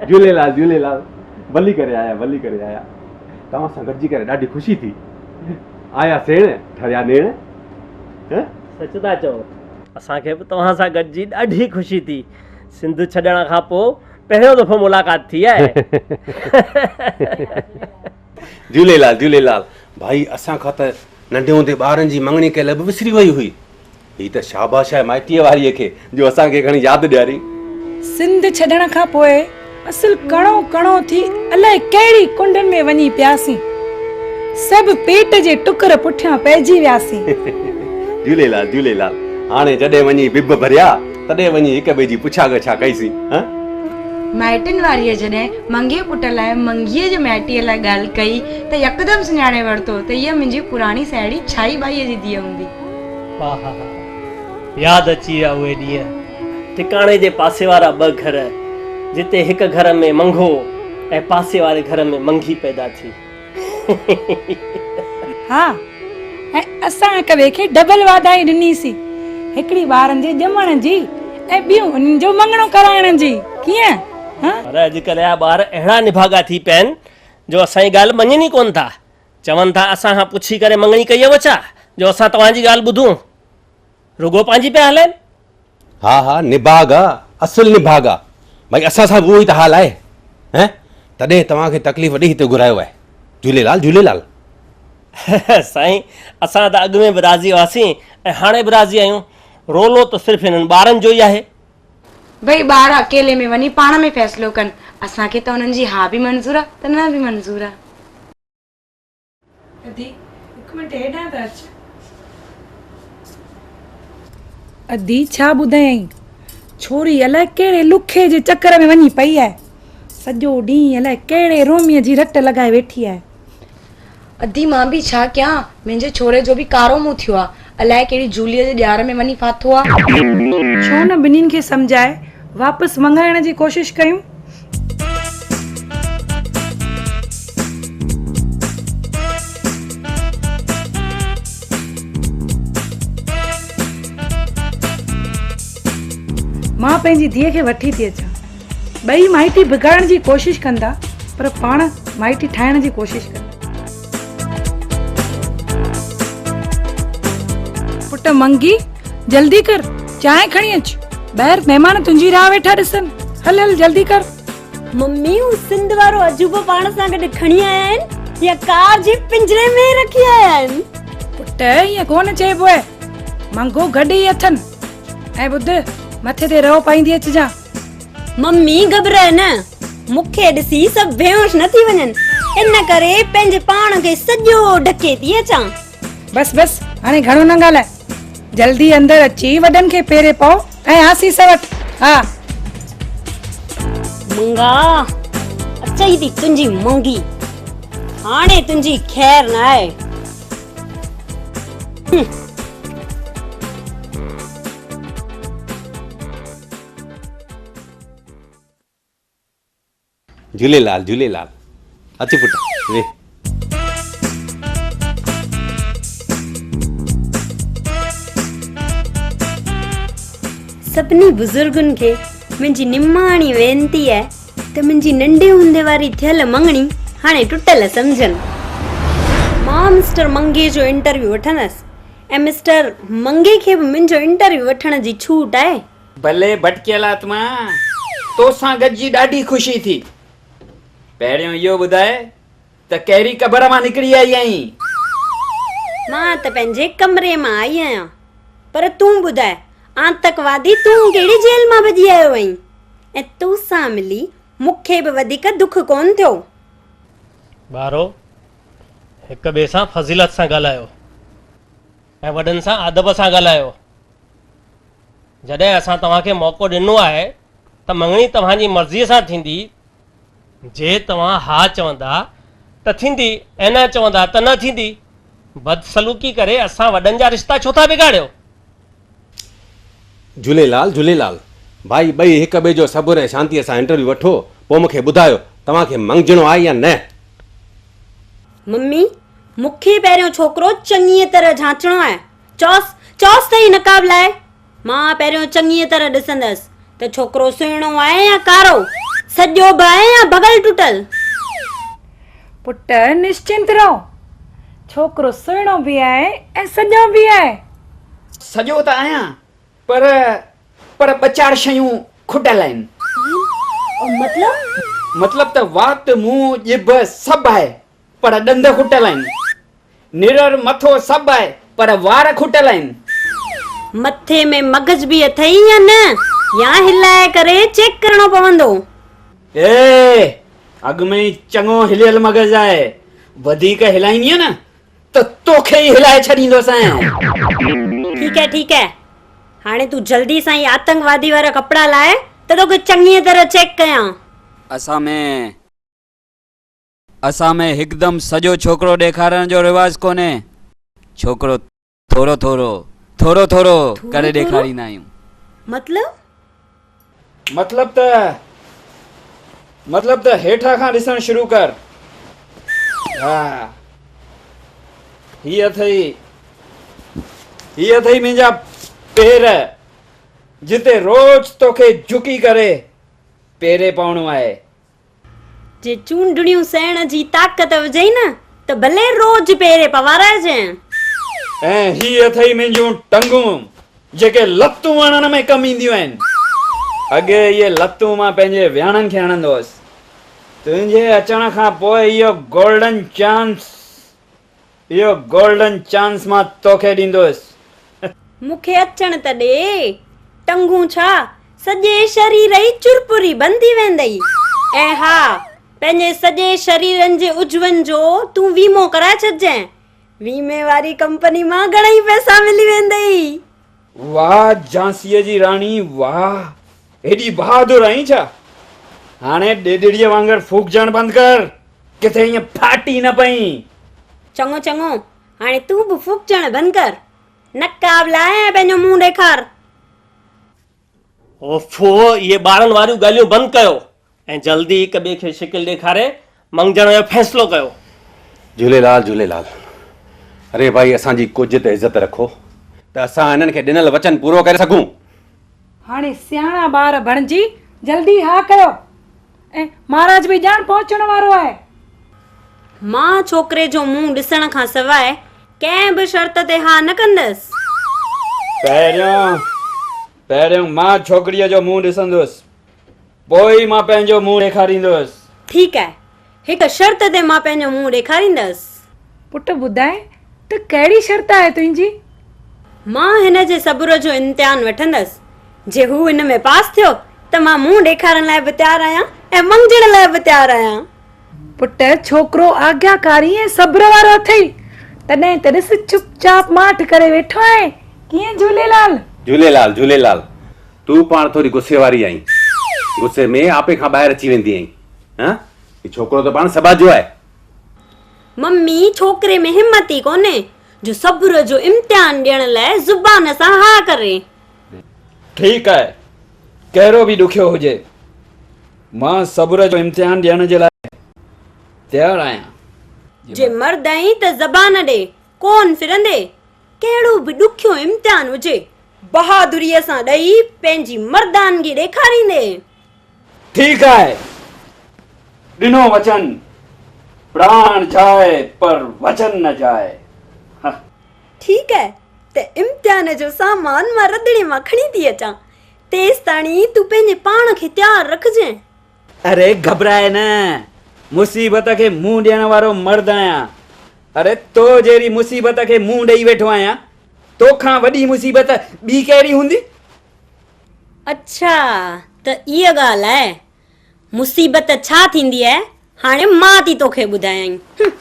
جهوليلال جهوليلال ڀلي ڪري آيا ڀلي ڪري آيا توهان سان گڏجي ڪري ڏاڍي خوشي ٿي آيا سيڻ ٺريا نيڻ سچ ٿا چئو اسان کي به توهان سان گڏجي ڏاڍي خوشي ٿي سنڌ ڇڏڻ کان پوء پهريون دفعو ملاقات ٿي آهي جهوليلال جهوليلال ڀائي اسان کان ته ننڍي هوندي ٻارن جي مڱڻي ڪيل به وسري وئي هئي هي ته شاباش آهي مائٽيء واريء کي جو اسان کي کڻي ياد ڏياري. سنڌ ڇڏڻ کان پوء اصل ڪڻو ڪڻو ٿي الائي ڪهڙي ڪنڊن ۾ وڃي پياسين. سڀ پيٽ جي ٽڪر پٺيان پئجي وياسين. جهوليلال جهوليلال هاڻي جڏهن وڃي بب ڀريا تڏهن وڃي هڪ ٻئي جي پڇا ڳڇا ڪئيسين. هه. مائٽن واريء جڏهن منگهي پٽ لاء منگهيء جي مائٽيء لاء ڳالهه ڪئي ته يڪدم سڃاڻي ورتو ته هيء منهنجي پراڻي ساهيڙي ڇائي ٻائيء جي ڌيء هوندي. آهاها ياد اچي ويا اهي ڏينهن. ٽڪاڻي جي پاسي وارا ٻه گهر، جتي هڪ گهر ۾ منگهو ۽ پاسي واري گهر ۾ منگهي پيدا ٿي. ها ۽ اسان هڪ ٻئي کي ڊبل واڌائي ڏني سين. هڪڙي ٻارن جي ڄمڻ جي ۽ ٻيون انهن جو مڱڻو ڪرائڻ جي. ڪيئن؟ ها؟ پر اڄڪلهه جا ٻار اهڙا نڀاڳا ٿي پيا آهن جو اسان جي ڳالهه مڃين ئي ڪونه ٿا. چون ٿا اسان کان پڇي ڪري مڱڻي ڪئي اهو ڇا جو اسان توهان جي ڳالهه ٻڌون؟ رڳو پنهنجي پيا هلائين. ها ها نڀاڳا اصل نڀاڳا ڀائي اسان سان به اهو ئي ته حال آهي هين تڏهن توهان کي تڪليف ڏئي هتي گهرايو آهي جهوليلال جهوليلال. سائين اسان ته اڳ ۾ به راضي هئاسين ۽ هاڻي به راضي آهيون رولو ته صرف هنن ٻارن جو ئي آهي. ڀئي ٻار اڪيلي ۾ وڃي پاڻ ۾ فيصلو ڪن اسان کي ته انهن جي ها به منظور آ ته نه به منظور آ. ادي هڪ منٽ هيڏانهن ته اچ. ادي ڇا ٻڌايائين ڇوري الائي ڪهڙي لکي جي چڪر ۾ وڃي پئي آهي. سڄو ڏينهن الائي ڪهڙي روميء جي رٽ لڳائي ويٺي آهي. ادي مان به ڇا ڪيان منهنجي ڇوري جو به ڪارو منهن ٿيو آ الائي ڪهڙي جوليء جي ڄار ۾ وڃي ڦاٿو آ. ڇو نه ٻنهين کي سمجهائي واپس مڱائڻ جي ڪوشش ڪيون. مان پنهنجي ڌيء کي وٺي ٿي اچان. ٻئي مائٽي بگاڙڻ جي ڪوشش ڪندا پر پاڻ مائٽي ٺاهڻ جي ڪوشش ڪندا. پٽ منگي جلدي ڪر چانهه کڻي اچ ٻاهر مهمان تنهنجي راهه ويٺا ڏسن هل هل جلدي ڪر. ممي هو سنڌ وارو عجوبو پاڻ سان گڏ کڻي آيا آهن يا ڪار جي پنجري ۾ ئي رکي آيا آهن. پٽ ائين ڪونه چئبو آهي منگو گڏ ئي اٿن ۽ ٻڌ مٿي تي رئو پائيندي اچجان. ممي گهٻراء نه، مون کي ڏسي سڀ بيهوش نه ٿي وڃن، ان ڪري پنهنجي پاڻ کي سڄو ڍڪي ٿي اچان. بس بس هاڻي گهڻو نه ڳالهاء، جلدي اندر اچي وڏن کي پيري پئو ۽ آسيس وٺ. ها. منگا، اچئي ٿي تنهنجي منگي، هاڻي تنهنجي خير ناهي. جهوليلال جهوليلال اچ پٽ ويھ. سڀني بزرگن کي منهنجي نماڻي وينتي آهي ته منهنجي ننڍي هوندي واري ٿيل مڱڻي هاڻي ٽٽل سمجهن. مان مسٽر منگي جو انٽرويو وٺندس ۽ مسٽر منگي کي به منهنجو انٽرويو وٺڻ جي ڇوٽ آهي. ڀلي ڀٽڪيل آتما، توسان گڏجي ڏاڍي خوشي ٿي. پهريون اهو ٻڌاء ته ڪهڙي قبر مان نڪري آئي آهين؟ مان ته پنهنجي ڪمري مان آئي آهيان. پر تون ٻڌاء، آنتڪوادي تون ڪهڙي جيل مان ڀڄي آيو آهين؟ ۽ توسان ملي مون کي به وڌيڪ دک ڪونه ٿيو. ٻارو، هڪ ٻئي سان فضيلت سان ڳالهايو ۽ وڏن سان ادب سان ڳالهايو. جڏهن اسان توهان کي موقعو ڏنو آهي ته مڱڻي توهان جي مرضيء سان ٿيندي، جي توهان ها چوندا ته ٿيندي ۽ نه چوندا ته نه ٿيندي. بدسلوڪي ڪري اسان وڏن جا رشتا ڇو ٿا بگاڙيو؟ جهوليلال جهوليلال ڀائي ٻئي هڪ ٻئي جو صبر ۽ شانتيء سان انٽرويو وٺو پوء مون کي ٻڌايو توهان کي مڱجڻو آهي يا نه؟ ممي، مون کي پهريون ڇوڪرو چڱيء طرح جانچڻو آهي. چئوس، چئوس ته هي نقاب لاهي. مان پهريون چڱيء طرح ڏسندس ته ڇوڪرو سهڻو آهي يا ڪارو، سڄو به آهي يا ڀڳل ٽٽل. پٽ نشچنت رهو، ڇوڪرو سهڻو به آهي ۽ سڄو به آهي. سڄو ته آهيان پر پر ٻه چار شيون کٽل آهن. مطلب؟ مطلب ته وات، منهن، ڄڀ سڀ آهي پر ڏند کٽل آهن. نرڙ مٿو سڀ آهي پر وار کٽل آهن. مٿي ۾ مغز به اٿئي يا نه؟ يا هلائي ڪري چيڪ ڪرڻو پوندو. اي اڳ ۾ ئي چڱو هليل مغز آهي، وڌيڪ هلائيندينء نه ته توکي ئي هلائي ڇڏيندوسانء. ٺيڪ هي ٺيڪ هي، هاڻي تون جلدي سان هي آتنڪوادي وارا ڪپڙا لاهه ته توکي چڱيء طرح چيڪ ڪيان. اسان ۾ اسان ۾ هڪدم سڄو ڇوڪرو ڏيکارڻ جو رواج ڪونهي. ڇوڪرو ٿورو ٿورو، ٿورو ٿورو ٿورو ڪري ٿورو؟ ڏيکاريندا آهيون. مطلب؟ مطلب ته، مطلب ته هيٺان کان ڏسڻ شروع ڪر. ها، هي اٿئي، هي اٿئي منهنجا پير، جتي روز توکي جهڪي ڪري پيري پوڻو آهي. جي چونڊڻيون سهڻ جي طاقت هجئي نه ته ڀلي روز پيري پوارائجين. ۽ هي اٿئي منهنجون ٽنگون جيڪي لتون هڻڻ ۾ ڪم اينديون آهن. اڳي اهي لتون مان پنهنجي وياڻن کي هڻندو هوس. تنهنجي اچڻ کان پوء اهو گولڊن چانس، اهو گولڊن چانس مان توکي ڏيندس. مون کي اچڻ ته ڏي. ٽنگون ڇا، سڄي شرير ئي چرپري بند ٿي ويندئي. ۽ ها، پنهنجي سڄي شريرن جي عضون جو تون ويمو ڪرائي ڇڏجانء. ويمي واري ڪمپني مان گهڻئي پئسا ملي ويندئي. واهه جهانسيء جي راڻي واهه! ايڏي بهادر آهين ڇا؟ هاڻي ڏيڏريء وانگر ڦوڪجڻ بند ڪر، ڪٿي ائين ڦاٽي نه پئين. چڱو چڱو، هاڻي تون به ڦوڪجڻ بند ڪر. نقاب لاهه ۽ پنهنجو منهن ڏيکار. اوفو، اهي ٻارن واريون ڳالهيون بند ڪيو ۽ جلدي هڪ ٻئي کي شڪل ڏيکاري مڱجڻ جو فيصلو ڪيو. جهوليلال جهوليلال اري ڀائي اسان جي ڪجهه ته عزت رکو ته اسان هنن کي ڏنل وچن پورو ڪري سگهون. هاڻي سياڻا ٻار بڻجي جلدي ها ڪيو ۽ مهاراج به ڄاڻ پهچڻ وارو آهي. مان ڇوڪري جو منهن ڏسڻ کان سواء ڪنهن به شرط تي ها نه ڪندس. پهريون پهريون مان ڇوڪريء جو منهن ڏسندس، پوء ئي مان پنهنجو منهن ڏيکاريندس. ٺيڪ آهي، هڪ شرط تي مان پنهنجو منهن ڏيکاريندس. پٽ ٻڌاء ته ڪهڙي شرط آهي تنهنجي؟ مان هن جي صبر جو امتحان وٺندس. جي هو ان ۾ پاس ٿيو ته مان منهن ڏيکارڻ لاء به تيار آهيان ۽ مڱجڻ لاء به تيار آهيان. پٽ ڇوڪرو آگياڪاري ۽ صبر وارو اٿئي، تڏهن ته ڏس چپ چاپ ماٺ ڪري ويٺو آهين. ڪيئن جهوليلال؟ جهوليلال جهوليلال، تون پاڻ ٿوري غصي واري آهين. غصي ۾ آپي کان ٻاهر اچي ويندي آهين. هان، هي ڇوڪرو ته پاڻ سٻاجهو آهي. ممي ڇوڪري ۾ همت ئي ڪونهي جو صبر جو امتحان ڏيڻ لاء زبان سان ها ڪري. ٺيڪ آهي، ڪهڙو به ڏکيو هجي، مان صبر جو امتحان ڏيڻ جي لاء تيار آهيان. جي مرد آهين ته زبان ڏي، ڪونه ڦرندي. ڪهڙو به ڏکيو امتحان هجي، بهادريء سان ڏئي پنهنجي مردانگي ڏيکاريندي. ٺيڪ آهي، ڏنو وچن، پراڻ جائي پر وچن نه جائي. ٺيڪ آهي ته امتحان جو سامان مان رڌڻي مان کڻي ٿي اچان، تيستاڻي تون پنهنجي پاڻ کي تيار رکجين. اري گهٻراء نه، مصيبت کي منهن ڏيڻ وارو مرد آهيان. اري تو جهڙي مصيبت کي منهن ڏئي ويٺو آهيان، توکان وڏي مصيبت ٻي ڪهڙي هوندي؟ اڇا ته اها ڳالهه آهي. مصيبت ڇا ٿيندي آهي، هاڻي مان ٿي توکي ٻڌايائين. هم.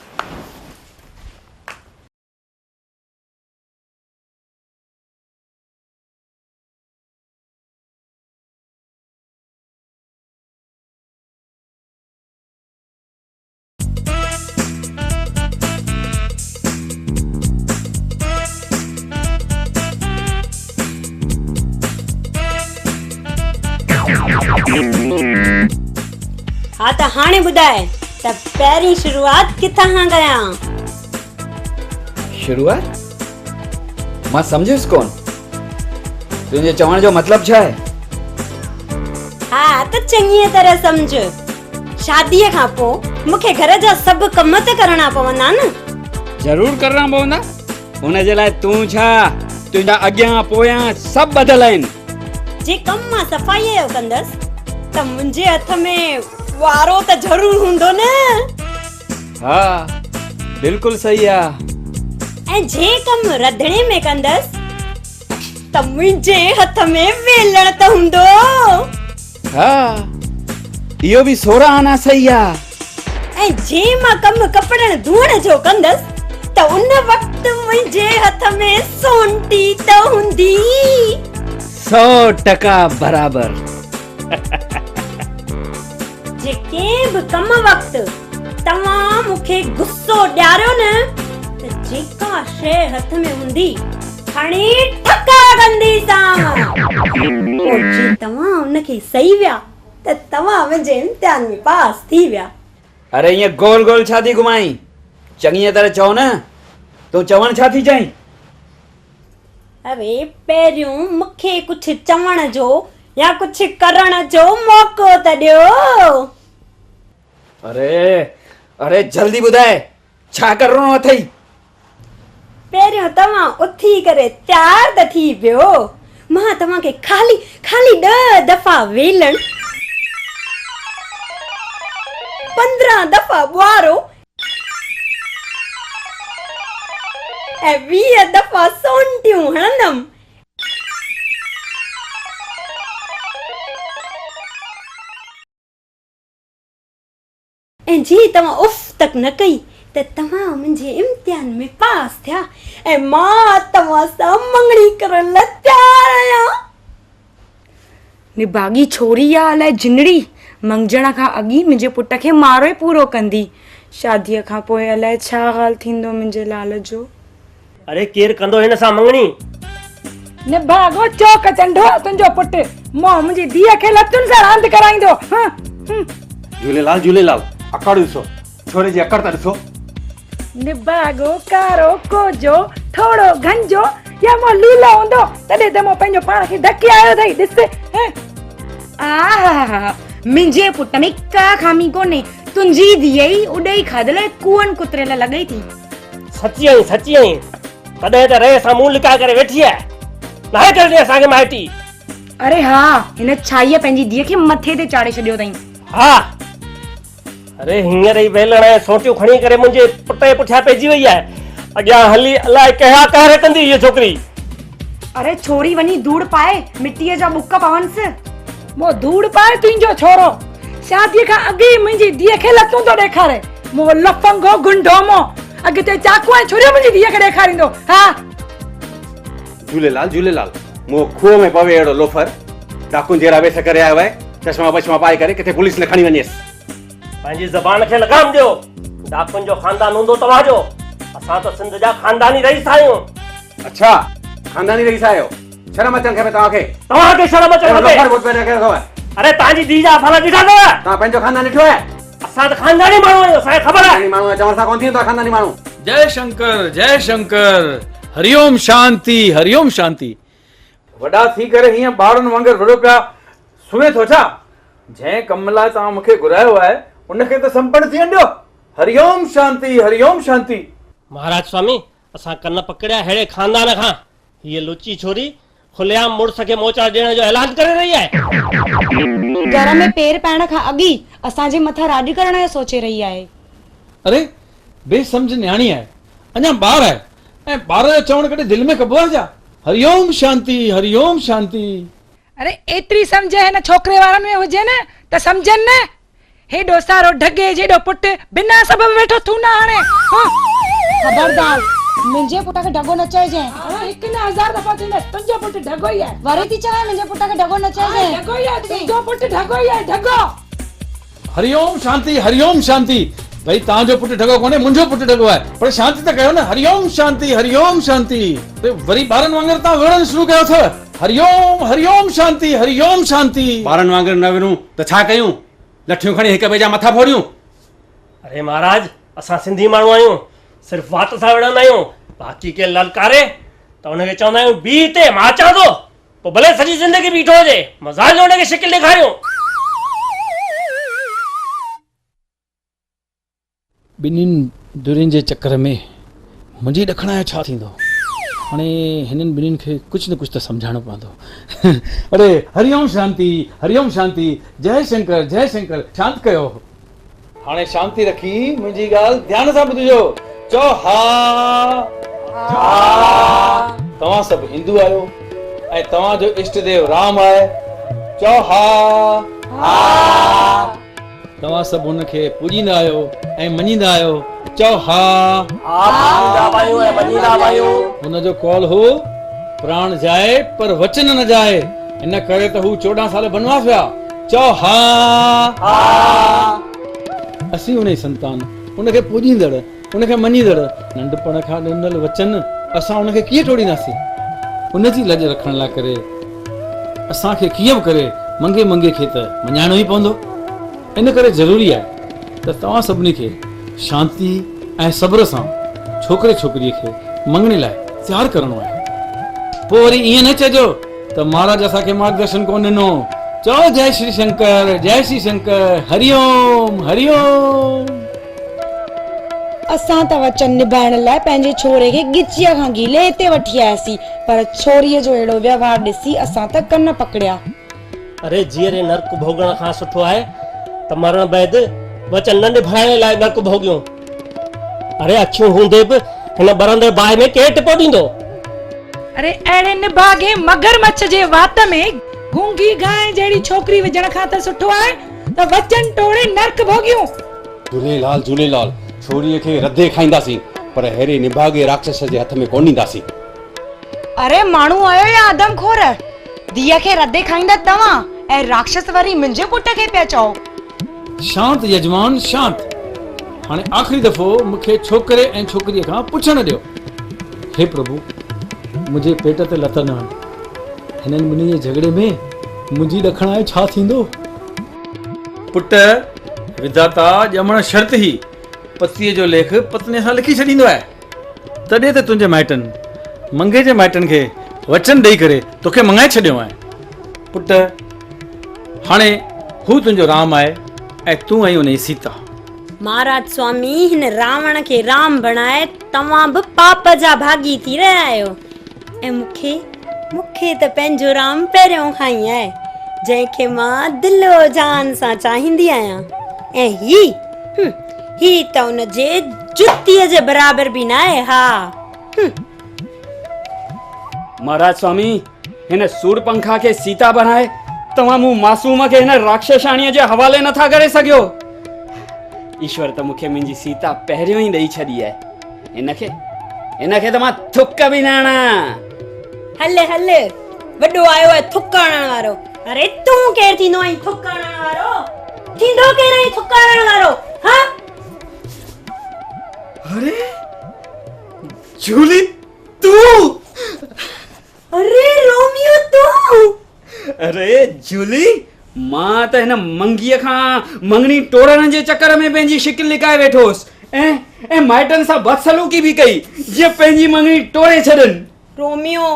ها ته هاڻي ٻڌاء ته پهرين شروعات ڪٿان کان ڪيان؟ شروعات؟ مان سمجهيس ڪون. تنهنجي چوڻ جو مطلب ڇا آهي؟ ها ته چڱيء طرح سمجهه. شاديء کان پوء مون کي گهر جا سڀ ڪم ته ڪرڻا پوندا نه؟ ضرور ڪرڻا پوندا. ان جي لاء تون ڇا، تنهنجا اڳيان پويان سڀ ٻڌل آهن. جي ڪم مان صفائيء جو ڪندس ته منهنجي هٿ ۾ وارو ته ضرور هوندو نه؟ ها بلڪل صحيح آ. ۽ جي ڪم رڌڻي ۾ ڪندس ته منهنجي هٿ ۾ ويلڻ ته هوندو. ها اهو به سورهن آنا صحيح آ. ۽ جي مان ڪم ڪپڙن ڌوئڻ جو ڪندس ته ان وقت منهنجي هٿ ۾ سونٽي ته هوندي. 100% برابر. جي ڪنهن به ڪم وقت توهان مون کي غصو ڏياريو نه ته جيڪا شيء هٿ ۾ هوندي کڻي ٺڪا ڪنديسانو. پوء جي توهان ان کي سهي ويا ته توهان منهنجي امتحان ۾ پاس ٿي ويا. اري ائين گول گول ڇا ٿي گهمائين؟ چڱيء طرح چئو نه، تون چوڻ ڇا ٿي چاهين؟ اڙي پهريون مون کي ڪجهه چوڻ جو يا ڪجهه ڪرڻ جو موقعو ته ڏيو. اري اري جلدي ٻڌاء ڇا ڪرڻو اٿئي؟ پهريون توهان اٿي ڪري تيار ته ٿي بيهو. مان توهان کي خالي خالي ڏهه دفعا ويلڻ، 15 دفعا ٻوهارو ۽ 20 دفعا سونٽيون هڻندم. ۽ جي توهان اف تڪ نه ڪئي ته توهان منهنجي امتحان ۾ پاس ٿيا ۽ مان توهان سان مڱڻي ڪرڻ لاء تيار آهيان. نڀاڳي ڇوري آ الائي جنڙي، مڱجڻ کان اڳ ئي منهنجي پٽ کي ماروئي پورو ڪندي. شاديء کان پوء الائي ڇا حال ٿيندو منهنجي لال جو. اڙي ڪير ڪندو هن سان مڱڻي. نڀاڳو چوڪ چنڍو آ تنهنجو پٽ، مون منهنجي ڌيء کي لتن سان راند ڪرائيندو. هن هن. جهوليلال جهوليلال اڪڙ ڏسو ڇوري جي اڪڙ ته ڏسو. نڀاڳو ڪارو ڪوجو ٿورو گنجو يا مون لولو هوندو تڏهن ته مون پنهنجو پاڻ کي ڍڪي آيو اٿئي ڏس هن. آهاهاها منهنجي پٽ ۾ ڪا خامي ڪونهي تنهنجي ڌيء ئي اڏئي کاڌل ۽ ڪوئن ڪتريل لڳئي ٿي. سچي آهين سچي آهين تڏهن ته رئي سان منهن لڪائي ڪري ويٺي آهي ناهي ڪرڻي اسان کي مائٽي. اري ها هن ڇائيء پنهنجي ڌيء کي مٿي تي چاڙهي ڇڏيو اٿائين. ها اري هينئر ئي ويلڻ ۽ سونٽيون کڻي ڪري منهنجي پٽ جي پٺيان پئجي وئي آهي اڳيان هلي الائي ڪهڙا قهر ڪندي هيء ڇوڪري. اري ڇوري وڃي ڌوڙ پائي مٽيء جا ٻڪ پونس. مون ڌوڙ پائي تنهنجو ڇورو شاديء کان اڳ ئي منهنجي ڌيء کي لتون ٿو ڏيکاري. مون لفنگو گنڊو مون اڳتي چاقو ۽ ڇريون منهنجي ڌيء کي ڏيکاريندو. ها. جهوليلال جهوليلال مون کوهه ۾ پوي اهڙو لوفر ڊاڪن جهڙا ويس ڪري آيو آهي چشما بشما پائي ڪري ڪٿي پوليس نه کڻي وڃيس. پنهنجي زبان کي لگام ڏيو ڊاڪن جو خاندان هوندو توهان جو اسان ته سنڌ جا خانداني رئيس آهيون. اڇا خانداني رئيس آهيو شرم اچڻ کپي توهان کي. توهان کي شرم اچڻ کپي. لوفر بوٽ پهري رکيو اٿو. اري توهان جي ڌيء جا افعال ڏٺا اٿو. توهان پنهنجو خاندان ڏٺو آهي. اسان ته خانداني ماڻهو آهيون اسان کي خبر آهي. خانداني ماڻهو چوڻ سان ڪونه ٿيندو آهي خانداني ماڻهو. جئي شنڪر جئي شنڪر هري اوم شانتي هري اوم شانتي. وڏا ٿي ڪري هيئن ٻارن وانگر رڙيو پيا سمهين ٿو ڇا؟ جنهن ڪم لاء توهان مون کي گهرايو آهي ان کي ته سمپڻ ٿيڻ ڏيو. هري اوم شانتي هري اوم شانتي. مهاراج سوامي اسان ڪن پڪڙيا ههڙي خاندان کان. هيء لچي ڇوري کلي عام مڙس کي موچڙا ڏيڻ جو اعلان ڪري رهي آهي. گهر ۾ پير پائڻ کان اڳ ئي اسان جي مٿان راڄ ڪرڻ جو سوچي رهي آهي. اري بي سمجهه نياڻي آهي. اڃا ٻار آهي ۽ ٻار جو چوڻ ڪڏهن دل ۾ ڪبو آهي ڇا؟ هري اوم شانتي هري اوم شانتي. اري ايتري سمجهه هن ڇوڪري وارن ۾ هجي نه ته سمجهن نه. هيڏو سارو ڍڳي جيڏو پٽ بنا سبب ويٺو ٿونا هڻي. هان. خبردار! منهنجي پٽ کي ڍڳو نه چئجانء. آئون هڪ نه هزار دفعا چوندس تنهنجو پٽ ڍڳو ئي آهي. وري ٿي چوين منهنجي پٽ کي ڍڳو نه چئجانء. ڍڳو ئي آهي تنهنجو پٽ ڍڳو ئي آهي ڍڳو. هري اوم شانتي هري اوم شانتي ڀئي توهان جو پٽ ڍڳو ڪونهي منهنجو پٽ ڍڳو آهي پر شانتي ته ڪيو نه هري اوم شانتي هري اوم شانتي وري ٻارن وانگر توهان وڙهڻ شروع ڪيو اٿو هري اوم هري اوم شانتي هري اوم شانتي. ٻارن وانگر نه وڙهون ته ڇا ڪيون؟ لٺيون کڻي هڪ ٻئي جا مٿا ڦوڙيون؟ اري مهاراج اسان سنڌي ماڻهو آهيون صرف وات سان وڙهندا آهيون باقي ڪير للڪاري ته ان کي چوندا آهيون بيهه هتي مان اچان ٿو پوء ڀلي سڄي زندگي بيٺو هجي، مزال جو هن کي شڪل ڏيکاريون. ٻنهين ڌرين جي چڪر ۾ منهنجي ڏکڻ جو ڇا ٿيندو؟ هاڻي هنن ٻنهين کي ڪجهه نه ڪجهه ته سمجهائڻو پوندو. اڙي هري اوم شانتي، هري اوم شانتي، جئه شنڪر، جئه شنڪر، شانت ڪيو. هاڻي شانتي رکي منهنجي ڳالهه ڌيان سان ٻڌجو. چئو ها. ها. توهان سڀ هندو آهيو ۽ توهان جو اشٽ ديو رام آهي. چئو ها. ها. توهان سڀ هن کي پوڄيندا آهيو ۽ مڃيندا آهيو. چئو ها. ها پوڄيندا به آهيون ۽ مڃيندا به آهيون. هن جو قول هو پراڻ جائي پر وچن نه جائي. ان ڪري ته هو 14 سال بنواس ويا. چئو ها! ها! اسين ان جي سنتان، ان کي پوڄيندڙ، ان کي مڃيندڙ، ننڍپڻ کان ڏنل وچن اسان ان کي ڪيئن ٽوڙينداسين؟ ان جي لڄ رکڻ لاء ڪري اسان کي ڪيئن به ڪري منگي منگي کي ته مڃائڻو ئي پوندو. ان ڪري ضروري آهي ته توهان سڀني کي شانتي ۽ صبر سان ڇوڪري ڇوڪريء کي مڱڻي لاء تيار ڪرڻو آهي. پوء وري ائين نه چئجو ته مهاراج اسان کي مارگدرشن ڪونه ڏنو. چئو جئي شري شنڪر، جئي شري شنڪر، هري اوم، هري اوم. اسان ته وچن نڀائڻ لاء پنهنجي ڇوري کي ڳچيء کان گهيلي هتي وٺي آياسين، پر ڇوريء جو اهڙو وهنوار ڏسي اسان ته ڪن پڪڙيا. اري جيئري نرڪ ڀوڳڻ کان سٺو آهي ته مرڻ بعد وچن نه نڀائڻ لاء نرڪ ڀوڳيون. اري اکيون هوندي به هن ٻرندڙ باهه ۾ ڪير ٽپو ڏيندو؟ اري اهڙي نڀاڳي مگرمڇ جي وات ۾ گونگي گانء جهڙي ڇوڪري وجهڻ کان ته سٺو آهي ته وچن ٽوڙي نرڪ ڀوڳيون. جهوليلال جهوليلال ڇوريء کي رڌي کائينداسين پر اهڙي نڀاڳي راڪشس جي هٿ ۾ ڪونه ڏينداسين. اري ماڻهو آهيو يا آدم خور؟ ڌيء کي رڌي کائيندا توهان ۽ راڪشس وري منهنجي پٽ کي پيا چئو. شانت يجمان شانت. هاڻي آخري دفعو مون کي ڇوڪري ۽ ڇوڪريء کان پڇڻ ڏيو. هي پرڀو! منهنجي پيٽ تي لت نه هڻ. هنن ٻنهي جي جهڳڙي ۾ منهنجي ڏکڻ آهي ڇا ٿيندو؟ پٽ وڌاتا ڄمڻ شرط ئي پتيء جو ليک پتنيء سان لکي ڇڏيندو آهي. تڏهن ته تنهنجي مائٽن منگهي جي مائٽن کي وچن ڏئي ڪري توکي مڱائي ڇڏيو آهي. پٽ! هاڻي هو تنهنجو رام آهي ۽ تون آهين ان جي سيتا. مهاراج سوامي هن راوڻ کي رام بڻائي توهان به پاپ جا ڀاڳي ٿي رهيا آهيو ۽ مون کي مون کي ته پنهنجو رام پهريون کان ئي آهي جنهن کي مان دل و جان سان چاهيندي آهيان ۽ هي هم هي ته ان جي جتيء جي برابر به ناهي ها هم. مهاراج سوامي هن سورپنکا کي سيتا بڻائي توهان مون معصوم کي هن راڪشساڻيء جي حوالي نٿا ڪري سگهيو. ايشور ته مون کي منهنجي سيتا پهريون ئي ڏئي ڇڏي آهي. هن کي هن کي ته مان ٿڪ به نه هڻان. هل هل وڏو آيو آهي ٿڪ هڻڻ وارو. اري تون ڪير ٿيندو آهين ٿڪ هڻڻ وارو؟ ٿيندو ڪير آهين ٿڪ هڻڻ وارو؟ ها؟ اري جولي تون! اري روميو تون! اري جولي مان ته هن منگيء کان مڱڻي ٽوڙڻ جي چڪر ۾ پنهنجي شڪل لڪائي ويٺو هوس ۽ ۽ مائٽن سان بدسلوڪي به ڪئي جيئن پنهنجي مڱڻي ٽوڙي ڇڏن. روميو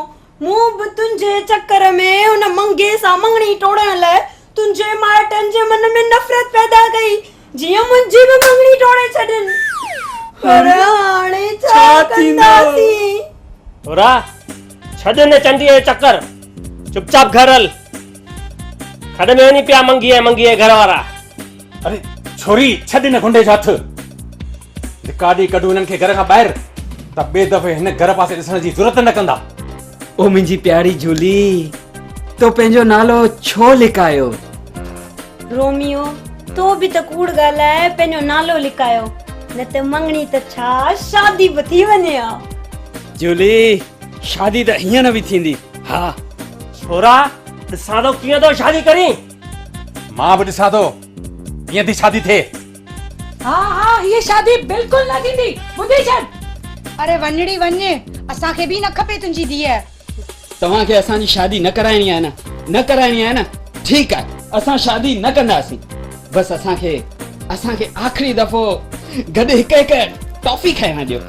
مون به تنهنجي چڪر ۾ هن منگي سان مڱڻي ٽوڙڻ لاء تنهنجي مائٽن جي من ۾ نفرت پيدا ڪئي جيئن منهنجي به مڱڻي ٽوڙي ڇڏين. پر هاڻي ڇا ڪنداسين؟ ٿورا ڇڏ هن چنڊيء جو چڪر، چپ چاپ گهر هل. کڏ ۾ وڃي پيا منگي ۽ منگيء جي گهر وارا. اري ڇوري ڇڏ هن غنڊي جو هٿ. ڌڪا ڏئي ڪڍون هنن کي گهر کان ٻاهر. ته ٻئي دفعي هن گهر پاسي ڏسڻ جي جرئت نه ڪندا. او منهنجي پياري جولي، تو پنهنجو نالو ڇو لڪايو؟ روميو، تو به ته ڪوڙ ڳالهائي پنهنجو نالو لڪايو، نه ته مڱڻي ته ڇا شادي به ٿي وڃي ها. جولي، شادي ته هينئر به ٿيندي، ها. ڇورا، ڏسان ٿو ڪيئن ٿو شادي ڪرين. مان به ڏسان ٿو ڪيئن ٿي شادي ٿئي. ها ها هيء شادي بلڪل نه ٿيندي، ٻڌي ڇڏ. اري وڃڙي وڃ، اسان کي به نه کپي تنهنجي ڌيء. توهان کي اسان جي شادي نه ڪرائڻي آهي نه؟ نه ڪرائڻي آهي نه؟ ٺيڪ آهي، اسان شادي نه ڪنداسين. بس اسان کي اسان کي آخري دفعو گڏ هڪ هڪ ٽافي کائڻ ڏيو.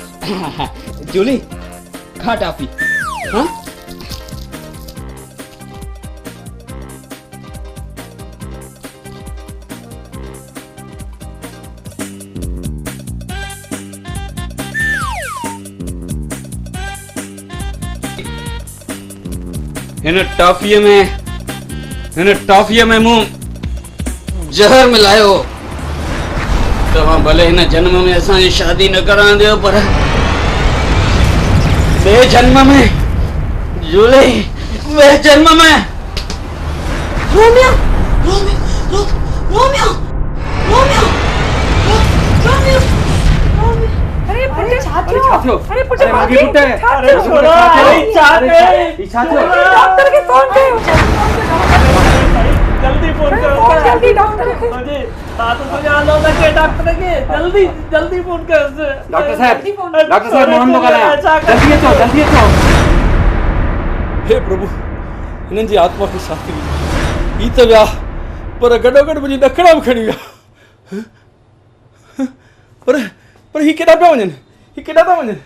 جولي، کا ٽافي. ها؟ هن ٽافيء ۾ هن ٽافيء ۾ مون زهر ملايو هو. توهان ڀلي هن جنم ۾ اسان جي شادي نه ڪرائينديو ڏيو پر ٻئي جنم ۾ جولي ٻئي جنم ۾. Romeo Romeo Romeo Romeo Romeo Romeo اري پٽ ڇا ٿيو اري پٽ ماگي پٽ اري ڇورا اري ڇا ٿيو ڇا ٿيو ڊاڪٽر کي فون ڪيو جلدي فون ڪيو جلدي ڊاڪٽر کي مان ته سڃاڻان نه ڪي ڊاڪٽر کي جلدي جلدي فون ڪيوس ڊاڪٽر صاحب ڊاڪٽر صاحب موهن ٿو ڳالهايان جلدي اچو جلدي اچو هي پرڀو هنن جي آتما کي شانتي ڏجي. هي ته ويا پر گڏوگڏ منهنجي ڏکڙا به کڻي ويا. پر پر هي ڪيڏانهن پيا وڃن؟ هي ڪيڏانهن ٿا وڃن؟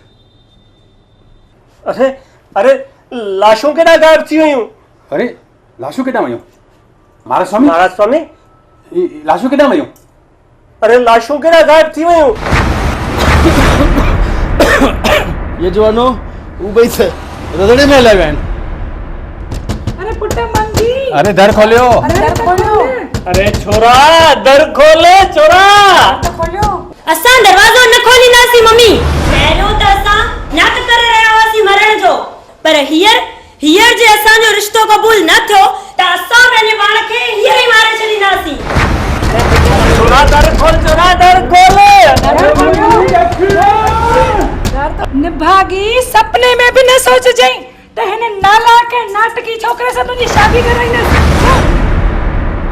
اري اري لاشون ڪيڏانهن غائب ٿي ويون؟ اري لاشون ڪيڏانهن ويون؟ مهاراج سوامي مهاراج سوامي هي لاشون ڪيڏانهن ويون؟ اري لاشون ڪيڏانهن غائب ٿي ويون؟ يجوانو هو ٻئي ته رڌڻي ۾ هليا ويا آهن. اري پٽ منگي. اري در کوليو. اري در کوليو. اري ڇورا در کول ڇورا. در کوليو. اسان دروازو نه کولينداسين ممي. پهريون ته اسان نيات ڪري رهيا هئاسين مرڻ جو پر هينئر هينئر جي اسان جو رشتو قبول نه ٿيو ته اسان پنهنجي پاڻ کي هينئر ئي ماري ڇڏينداسين. ڇورا در کول ڇورا در کول. نڀاڳي سپني ۾ به نه سوچجئين ته هن نالايق ۽ ناٽڪي ڇوڪري سان تنهنجي شادي ڪرائيندس.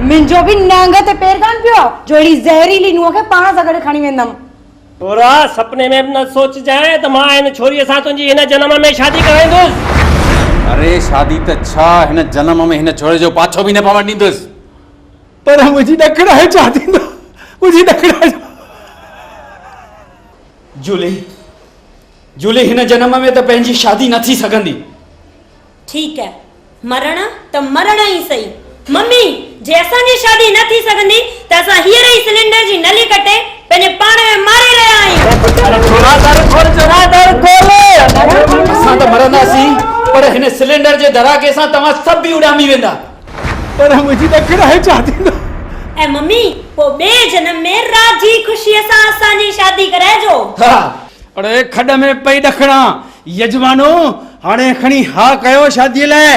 منهنجو به نانگ تي پير ڪانه پيو آهي جو اهڙي زهريلي نونهن کي پاڻ سان گڏ کڻي ويندم. ڇورا، سپني ۾ به نه سوچجانء ته مان هن ڇوريء سان تنهنجي هن جنم ۾ شادي ڪرائيندس. اري شادي ته ڇا، هن جنم ۾ هن ڇوري جو پاڇو به نه پوڻ ڏيندس. پر منهنجي ڏکڙائي ڇا ٿيندو، منهنجي ڏکڙائي جو. جولي، جولي هن جنم ۾ ته پنهنجي شادي نه ٿي سگهندي. ٺيڪ آهي، مرڻ ته مرڻ ئي سهي. ممي، جي اسان جي شادي نه ٿي سگهندي ته اسان هينئر ئي سلينڊر جي نلي ڪٽي پنهنجي پاڻ ۾ ماري رهيا آهيون. اسان ته مرنداسين پر هن سلينڊر جي ڌڙاڪي سان توهان سڀ به اڏامي ويندا. پر منهنجي ڏکڙائي ڇا ٿيندو؟ ۽ ممي، پوء ٻئي جنم ۾ راضي خوشيء سان اسان جي شادي ڪرائجو. ها. اڙي کڏ ۾ پئي ڏکڙان. يجمانو، هاڻي کڻي ها ڪيو شاديء لاء.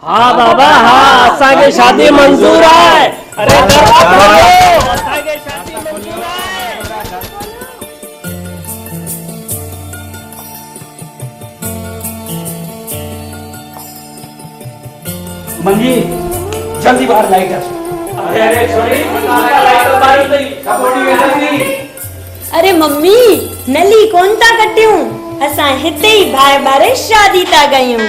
ها بابا ها اسان کي شادي منظور آهي. اري در کوليو اسان کي شادي منظور آهي. منگي جلدي ٻاهر لائيٽ اچ. اري اري ڇوري لائيٽ ٻاري اٿئي کپوٽي وينداسين. اري ممي نلي ڪون ٿا ڪٽيون اسان هتي ئي باهه ٻاري شادي ٿا ڪيون.